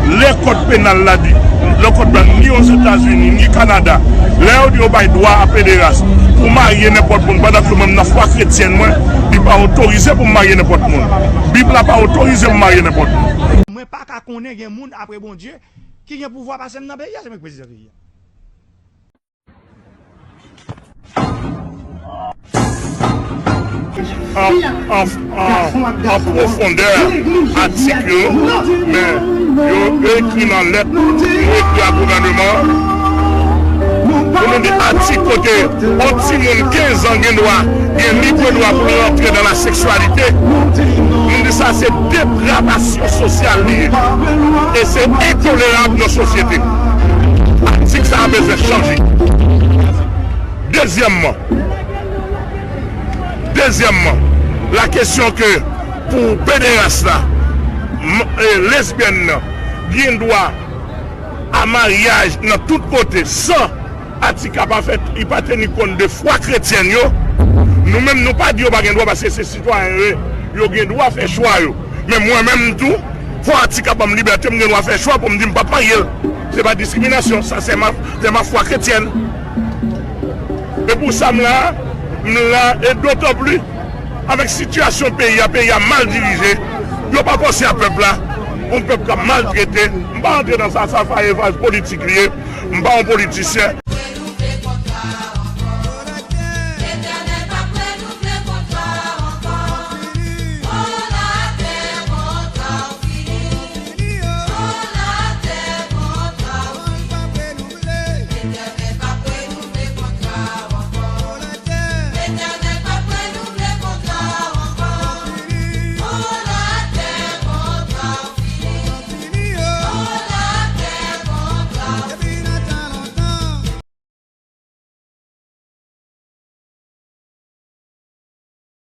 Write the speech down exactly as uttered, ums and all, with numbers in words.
Lè kòd penal la di, lè kòd la ni Ozetazini, ni Kanada, lè yo di yo bay dwa a pederas pou marye nenpòt moun, pandan ke mwen menm nan fwa kretyèn mwen, li pa otorize pou m marye nenpòt moun. Bib la pa otorize m marye nenpòt moun. Mwen pa ka konnen gen moun apre Bondye ki gen pouvwa pase m nan peyi a, se mwen ki prezidan peyi a. An, an, an, an pwofondè atik yo, men yo ekri nan lèt yo ekri a gouvèneman an. Pou nou gen atik kote yon timoun kenz an gen dwa, gen lib dwa pou l rantre nan laseksyalite. Nou di sa se depravasyon sosyal li ye. E se entolerab nan sosyete. Pratik sa a bezwen chanje. Dezyèmman, dezyèmman, la kesyon ke pou pederas la, m- e lesbyèn nan gen dwa a maryaj nan tout kote san atik a pa fèt, li pa teni kont de fwa kretyèn yo. Nou menm nou pa di yo pa gen dwa paske se sitwayen yo ye, yo gen dwa fè chwa yo. Men mwen menm tou, fò atik a ban m libète m gen dwa fè chwa pou m di m p ap marye l. Se pa diskriminasyon, sa se ma, se ma fwa kretyèn. E pou sa m la, m la, e dotan pli avèk sitiyasyon peyi a, peyi a mal dirije, yo pa panse a pèp la, yon pèp k ap maltrete. M pa antre nan sa, sa fayefaz politik li ye, m pa yon politisyen.